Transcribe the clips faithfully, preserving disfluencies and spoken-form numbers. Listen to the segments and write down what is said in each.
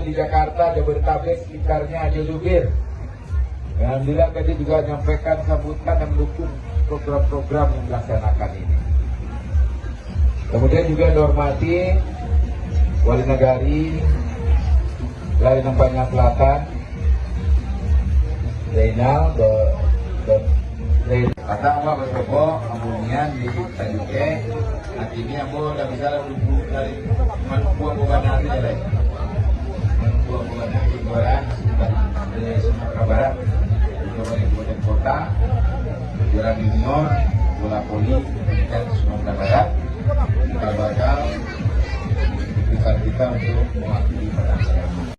Di Jakarta, Jabodetabek, sekitarnya, Haji Zubir. Dan alhamdulillah, tadi juga menyampaikan sambutan dan mendukung program-program yang dilaksanakan ini. Kemudian juga dihormati Wali Nagari Kalimantan Selatan, Zainal, do-, do-, Zainal. Patang ambo basobok, ambo nian di Tanjung Kek. Nah, kini ambo lah bisa lah duduk dari Maluku ambo bana tu jalai. Maluku ambo bana di Kuaran, dari Sumatera Barat. Di Kabupaten Kota, juara junior bola voli tingkat Sumatera Barat. Kita bakal, kita, kita untuk mewakili Padang Sariaman.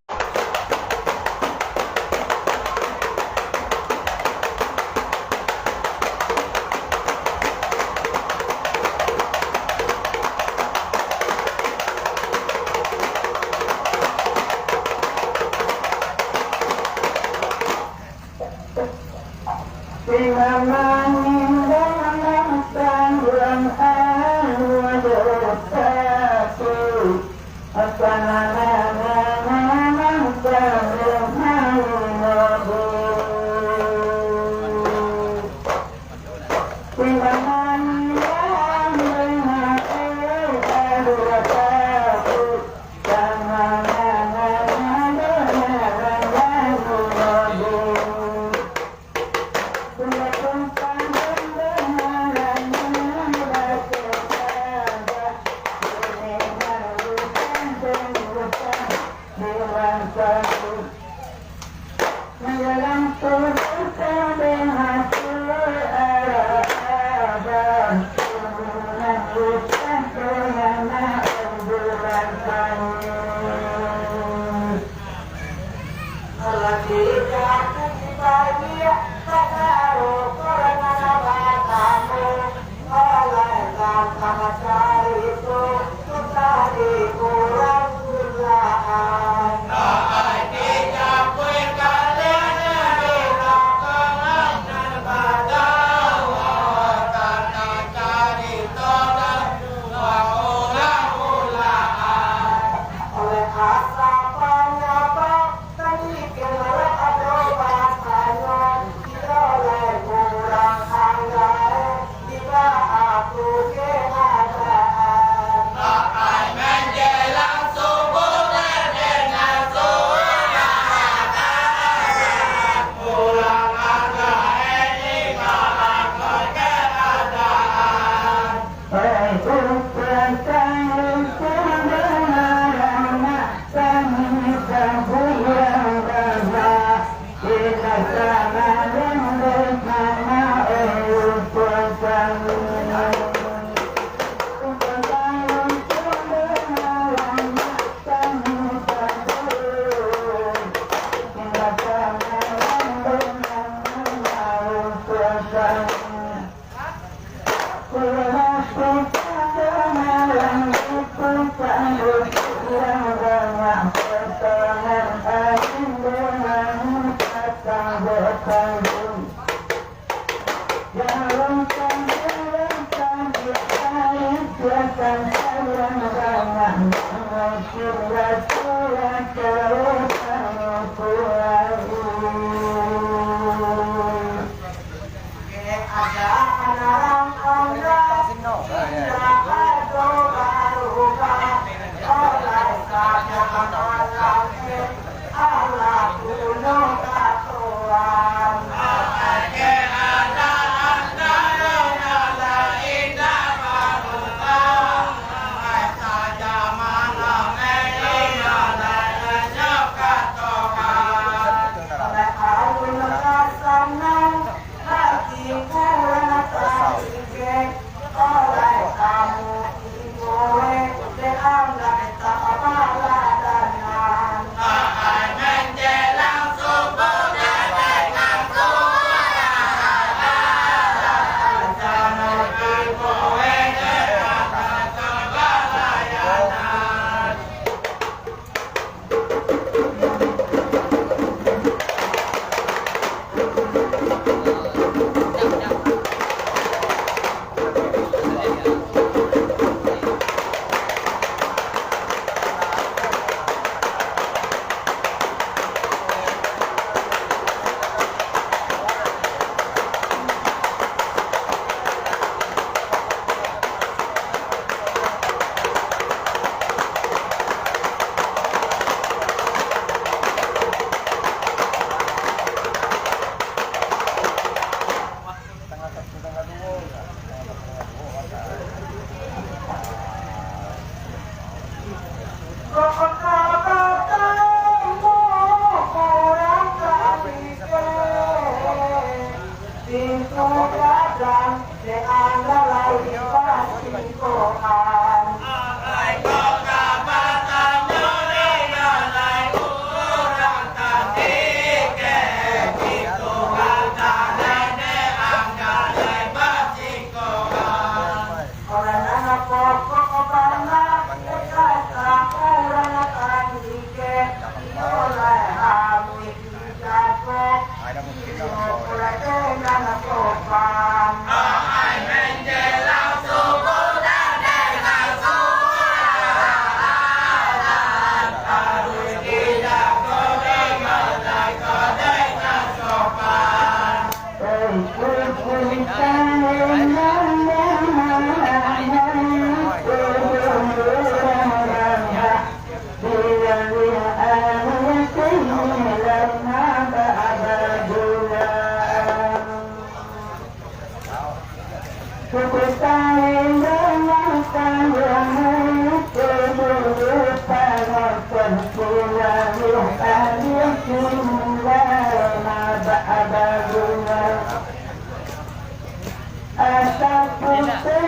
Asa putih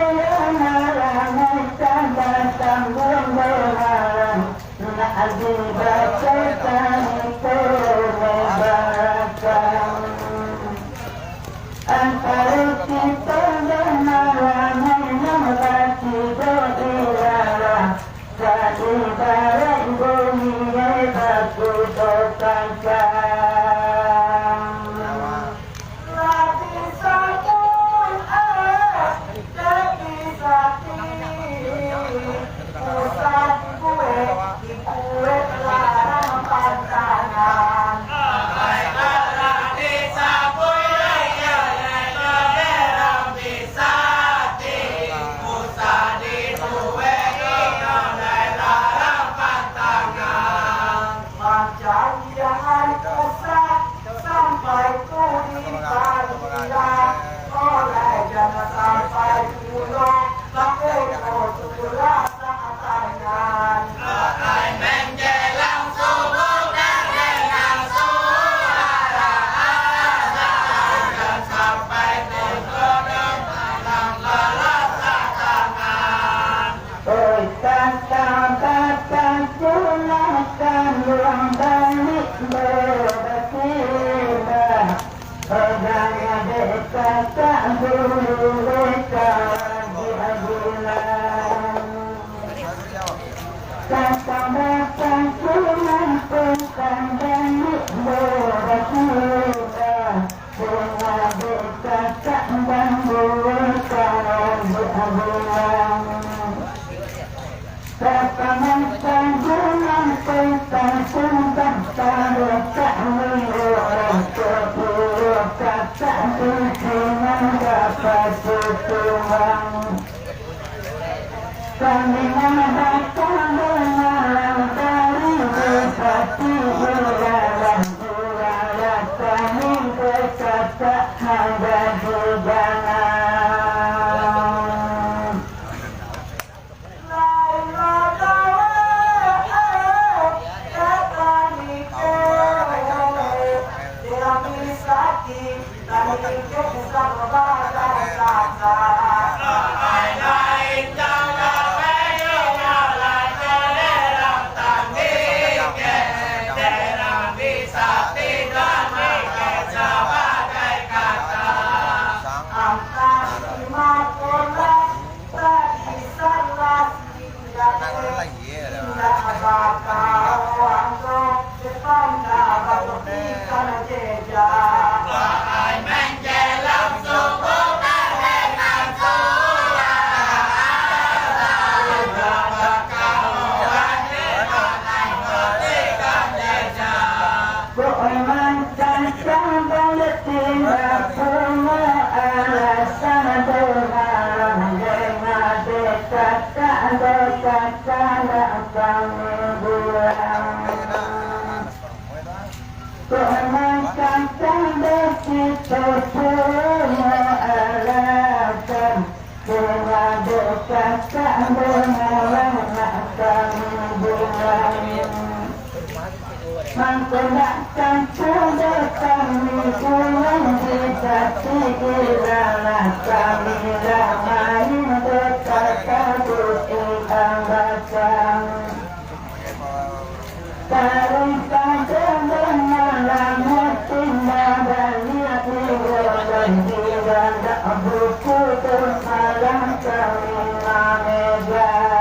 malam, tabah tambuang bamalam, nak dibaco taniko mubarakan. Antaro kito jo malam, nan batigo ilalah, ka ibaraik bumi bakudo kangkang. Lah disabui, eh, lah disabui. Usah dibuek, dibuek larang pantangan. Usah dibuek larang pantangan. Pancaliak ari pusat sampai tu dipaliak, oleh jan sampai pulo, baeko tu rasa tangan. Ai manjelang subuh, tadenga suara azan, jan sampai tu dipaliak, rasa tangan. Oi, kakak, kakak, pulang kanduang baliak, batimbang. Urang dek kakak guru, dek kawan di agunan. Kakak, kakak, pulang, pulang baliak, batimbang. Bunga dek kakak bambuah kawan di agunan. Pertama kali bulan Puasa sudah taruh kami orang, kedua kakak di sini dapat tutuang. Kami mambakar malam dari bupati, ilalah jualah kami, berkata hamba di jalan. Kok mancacah baliak, indak punyo alasan, doh malam dengah dek kakak, dek kakak nak kami pulang. Kok mancacah baliak, indak punyo alasan, dengah dek kakak, doh malam nak kami pulang. Mangko nak tantu dek kami pulang, di tapi ilalah kami lah main, dek kakak dek ambakan. Taruih pada bamalam, timbang baliak di dalam, di dalam buku tu malam kami mamegang.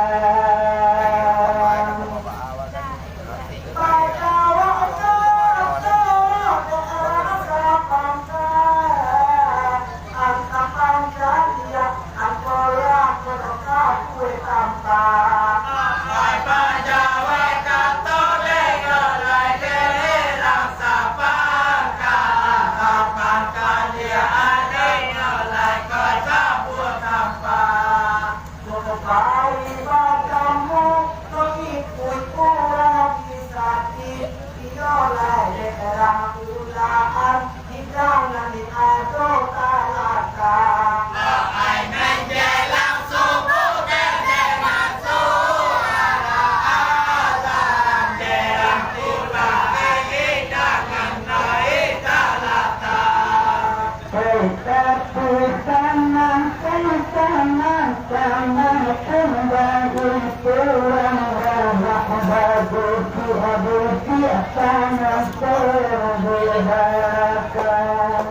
Tanah di balakang.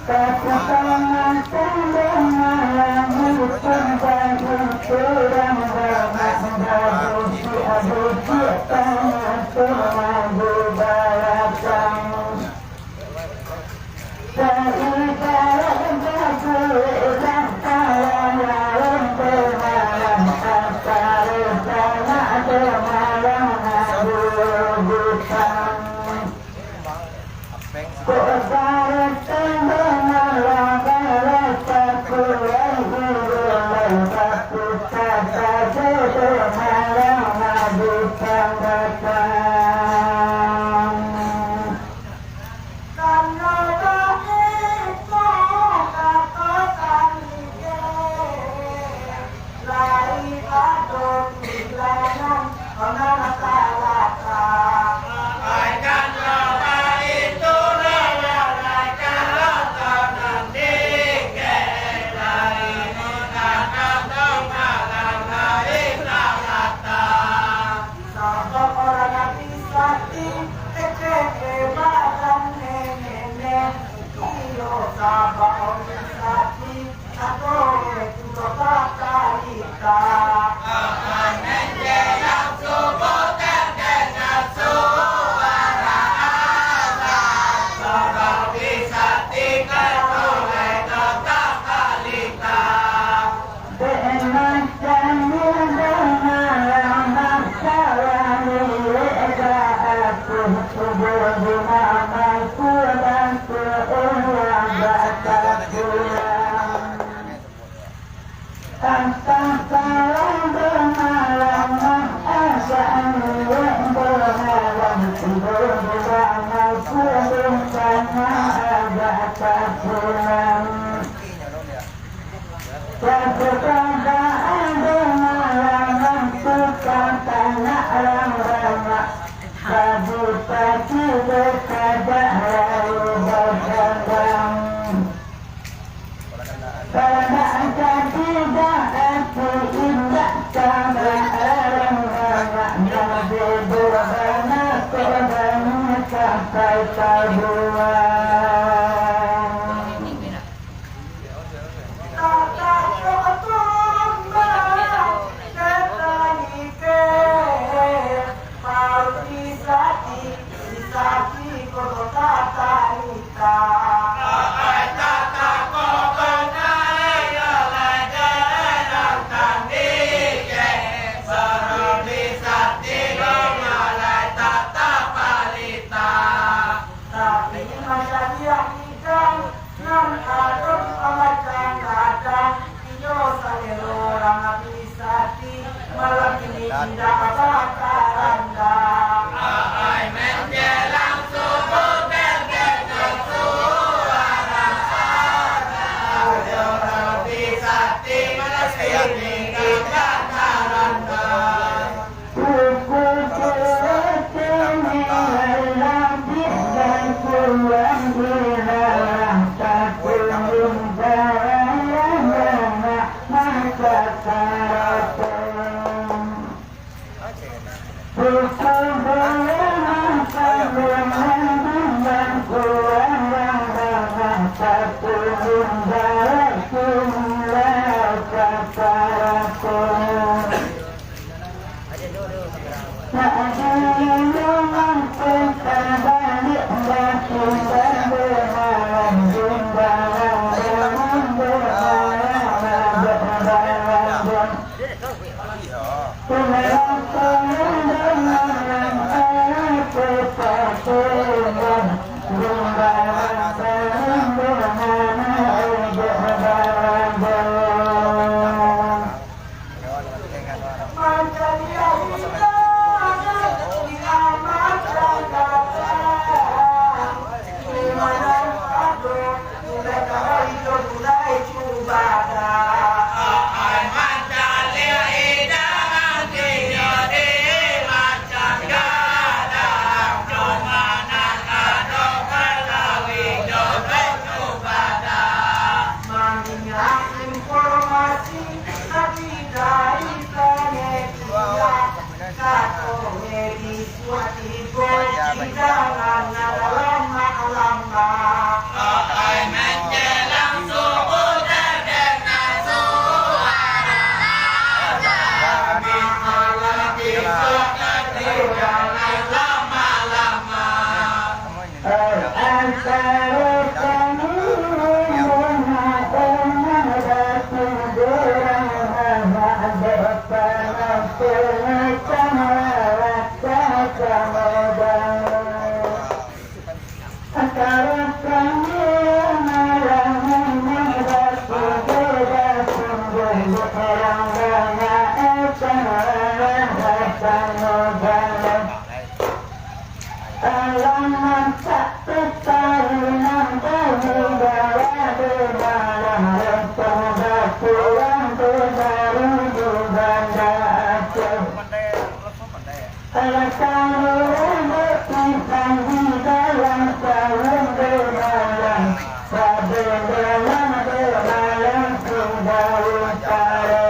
Tapi tanah tanda malam itu bagi kurang banyak. Babusi-busi tanah tanda di balakang. Sabab urang Nabi Sati, kecek badan nenek-nenek, iyo sabab urang Sati, atau itu kota Kalita. Tapi macam yang ikam, nan ado pamacam gadang, inyo salero urang Nabi Sati, malam kini indak bakarandang. Ai, menjelang subuh, terdengar suara azan. Urang Nabi Sati, malam kini indak karandang. Maningak informasi tadi dari panitia, Alah sarumbok pisang di dalam sarumbok malam, sarumbok malam, sarumbok malam sudah utara.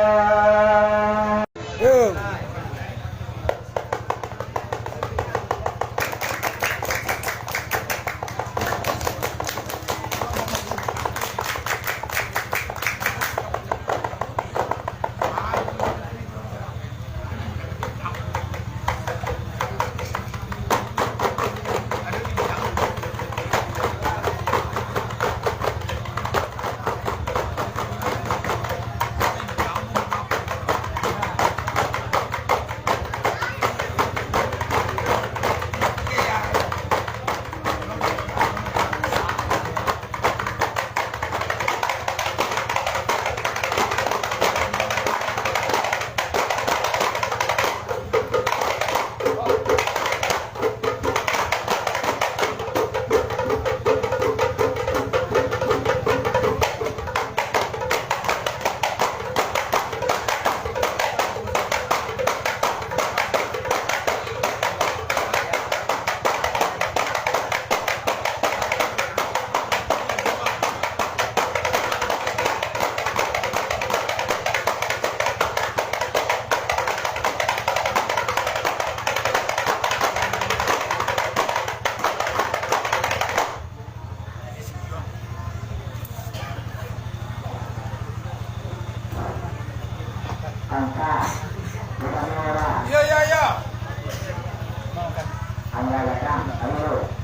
Iya, iya, iya.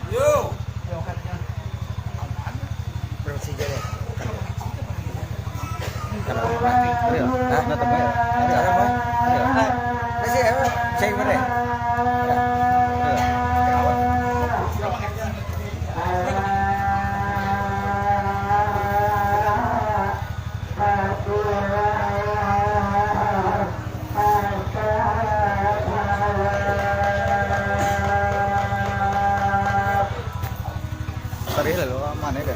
Yo. Berapa sih jadi? Kalau mati, ayo. Hah? Nonton, ayo. Ayo, ayo, ayo. Ayo. Ayo. Ayo. Ayo. Tarik lah lu, aman ya dah.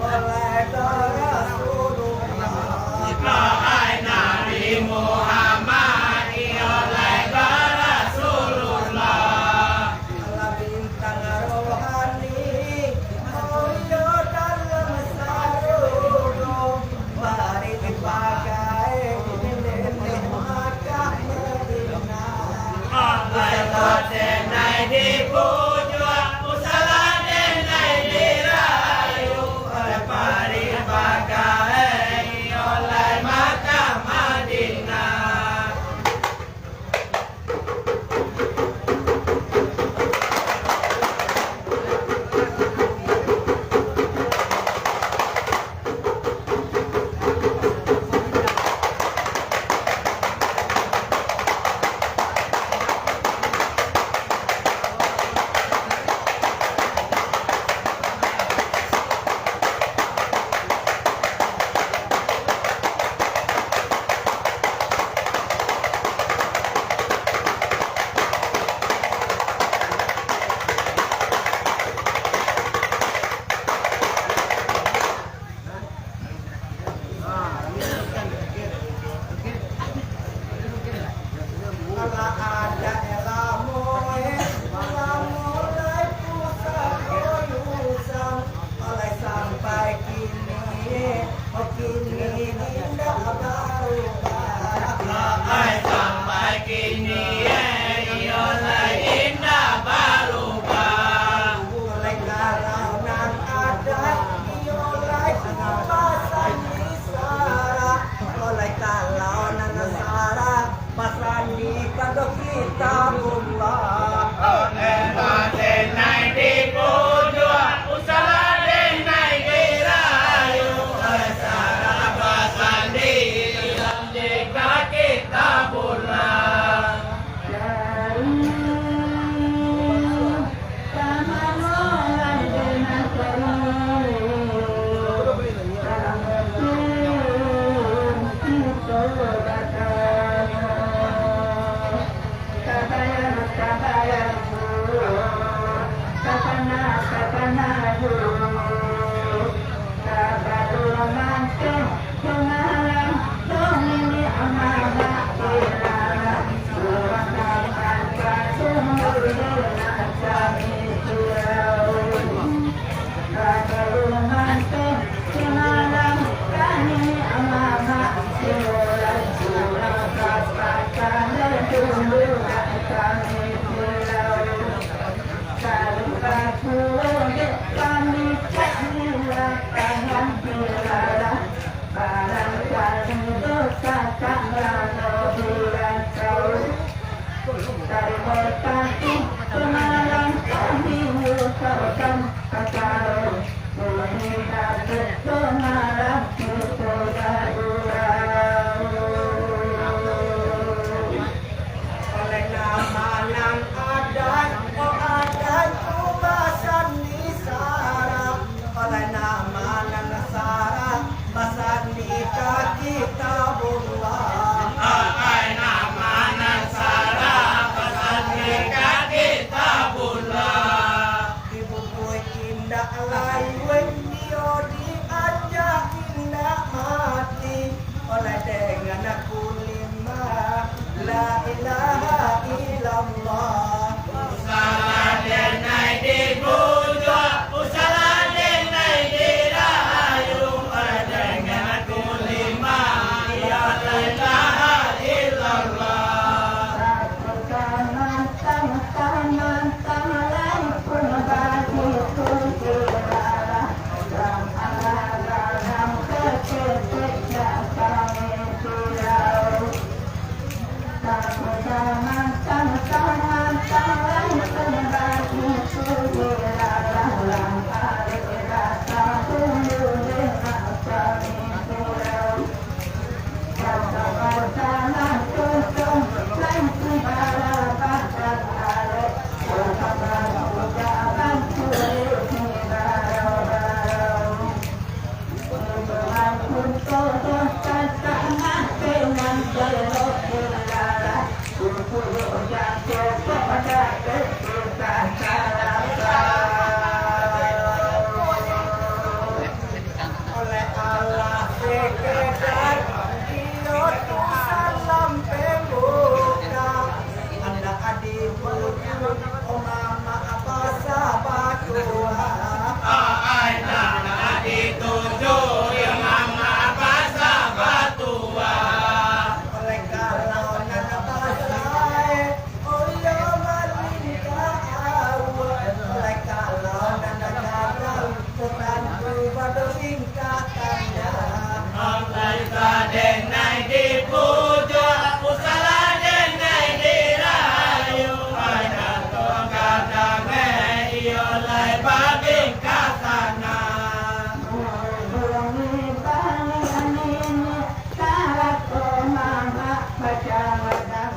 Oleh Rasulullah. Wahai Nabi Muhammad, iyo lai ka Rasulullah. Alah bintang rohani, mulia dalam sarugo, bari dipakai di Makkah Madinah. Alai batenai dipujuak, usah lah denai dirayu, oleh pari bagae, iyo lai Makkah Madinah. Alah ada elamo, eh, elamo lai pusako usang, alai sampai kini, eh, oh kini indak barubah. Alai sampai kini, eh, iyo lai indak barubah. Oleh kalau nan ada, iyo lai kupasan di sara. Oleh kalau nan sara, pasan di pado Kitabullah. Oleh batenai dipujuak, usah lah denai dirayu, oleh sara Alah sekedar iyo tu salam pembuka, andak adi puju, oh mamak basa batua. Ai, andak adi tuju, yo mamak basa batua. Oleh kalau nan basa, eh, oh iyo malingka awak. Oleh kalau nan gagal, tantu babalingka tangan. Ampai ka denai dipuja, usahlah denai dirayu. Ado tu gadang, eh, iyo lai babingka tangan. Hubungi bani nini, sarato mamak bajalan.